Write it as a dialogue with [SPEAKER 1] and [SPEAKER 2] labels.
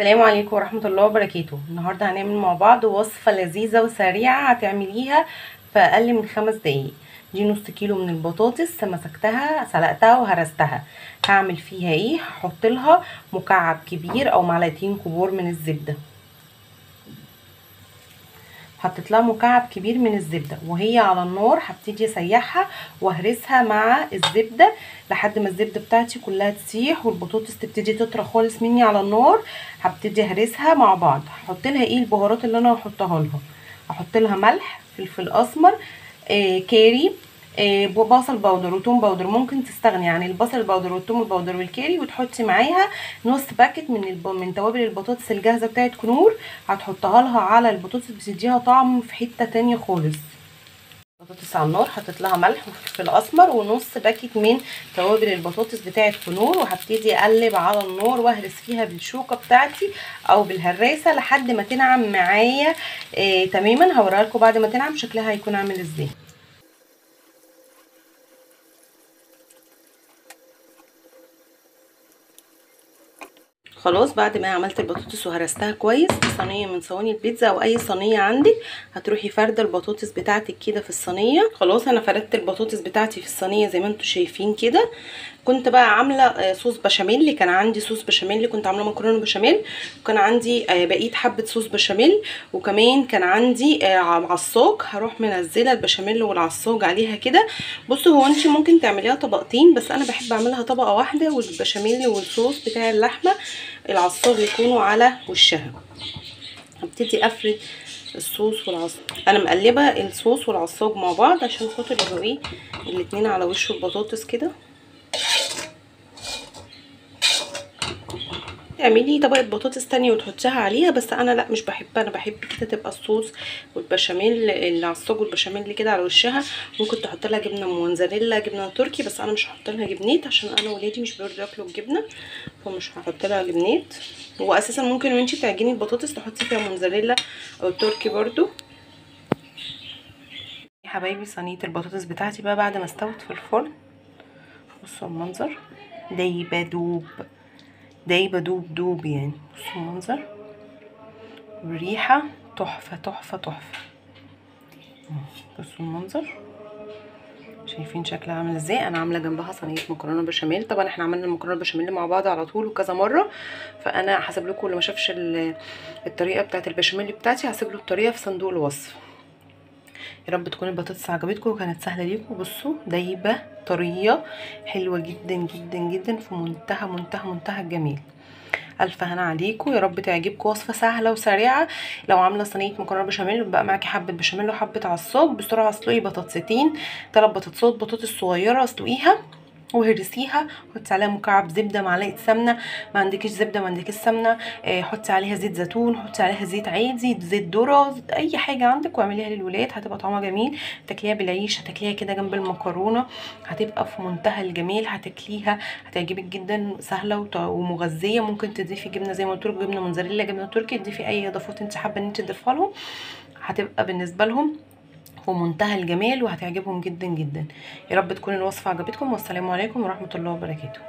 [SPEAKER 1] السلام عليكم ورحمة الله وبركاته. النهاردة هنعمل مع بعض وصفة لذيذة وسريعة هتعمليها في أقل من 5 دقايق. دي نص كيلو من البطاطس مسكتها سلقتها وهرستها. هعمل فيها ايه؟ هحط لها مكعب كبير او معلقتين كبار من الزبدة. حطيت لها مكعب كبير من الزبدة وهي على النار. هبتدي اسيحها واهرسها مع الزبدة لحد ما الزبدة بتاعتي كلها تسيح والبطاطس تبتدي تطرى خالص مني على النار. هبتدي اهرسها مع بعض. هحط لها ايه البهارات اللي انا هحطها لها؟ هحط لها ملح، فلفل اسمر، كاري، بصل powder وتوم powder. ممكن تستغني عن البصل ال powder والثوم ال powder والكاري، وتحطي معاها نص packet من توابل البطاطس الجاهزة بتاعت كنور. هتحطها لها على البطاطس، بتديها طعم في حتة تانية خالص. بطاطس على النار، حطيت لها ملح وفلفل اسمر ونص packet من توابل البطاطس بتاعت كنور، وهبتدي اقلب على النار واهرس فيها بالشوكة بتاعتي او بالهراسه لحد ما تنعم معايا تماما. هوريها لكم بعد ما تنعم شكلها هيكون عامل ازاي. خلاص بعد ما عملت البطاطس وهرستها كويس في صينية من صواني البيتزا او اي صينية عندك، هتروحي فارده البطاطس بتاعتك كده في الصينية. خلاص انا فردت البطاطس بتاعتي في الصينية زي ما انتم شايفين كده. كنت بقى عامله صوص بشاميل، كان عندي صوص بشاميل، كنت عامله مكرونه بشاميل، وكان عندي بقية حبه صوص بشاميل، وكمان كان عندي عصاج. هروح منزله البشاميل والعصاج عليها كده. بصوا هو انت ممكن تعمليها طبقتين، بس انا بحب اعملها طبقه واحدة، والبشاميل والصوص بتاع اللحمة العصاج يكونوا على وشها. هبتدي افرد الصوص والعصاج. انا مقلبه الصوص والعصاج مع بعض عشان خاطر يبقوا ايه الاتنين على وش البطاطس كده. تعملي طبقه بطاطس تانية وتحطيها عليها، بس انا لا مش بحبها، انا بحب كده تبقى الصوص والبشاميل العصاج والبشاميل كده على وشها. ممكن تحط لها جبنه موتزاريلا، جبنه تركي، بس انا مش هحط لها جبنيت عشان انا ولادي مش بيرضوا ياكلوا الجبنة، فمش هحط لها جبنيت. واساسا ممكن وانتي بتعجني البطاطس تحطي فيها موتزاريلا او تركي برضو. يا حبايبي صينية البطاطس بتاعتي بقى بعد ما استوت في الفرن، بصوا المنظر، دايبه دوب دايبه دوب دوب يعني. بصوا المنظر والريحه تحفة تحفة تحفة. بصوا المنظر، شايفين شكلها عامل ازاي؟ انا عامله جنبها صينية مكرونه بشاميل. طبعا احنا عملنا المكرونه بشاميل مع بعض على طول وكذا مرة، فانا هسيب لكم اللي ما شافش الطريقة بتاعه البشاميل بتاعتي هسيب له الطريقة في صندوق الوصف. يا رب تكون البطاطس عجبتكم وكانت سهلة ليكم. بصوا دايبه طرية حلوة جدا جدا جدا، في منتهى منتهى منتهى الجمال. الف هنا عليكم، يا رب تعجبكم. وصفه سهلة وسريعة. لو عامله صينية مكرونه بشاميل بقى معاكي حبه بشاميل وحبه عصاج، بسرعة اسلقي بطاطستين، 3 بطاطسات بطاطس صغيرة، اسلقيها وهرسيها، حطي عليها مكعب زبدة، معلقه سمنه، ما عندكيش زبدة ما عندكيش سمنه، حطي عليها زيت زيتون، حطي عليها زيت عادي، زيت ذره، اي حاجة عندك، واعمليها للولاد هتبقى طعمها جميل. تاكليها بالعيش، هتاكليها كده جنب المكرونه، هتبقى في منتهى الجمال، هتاكليها هتعجبك جدا. سهلة ومغذيه. ممكن تضيفي جبنه زي ما قلت لك، جبنه موتزاريلا، جبنه تركي، تضيفي اي اضافات انت حابة ان انت تضيفها لهم، هتبقى بالنسبة لهم في منتهى الجمال وهتعجبهم جدا جدا. يا رب تكون الوصفة عجبتكم، والسلام عليكم ورحمة الله وبركاته.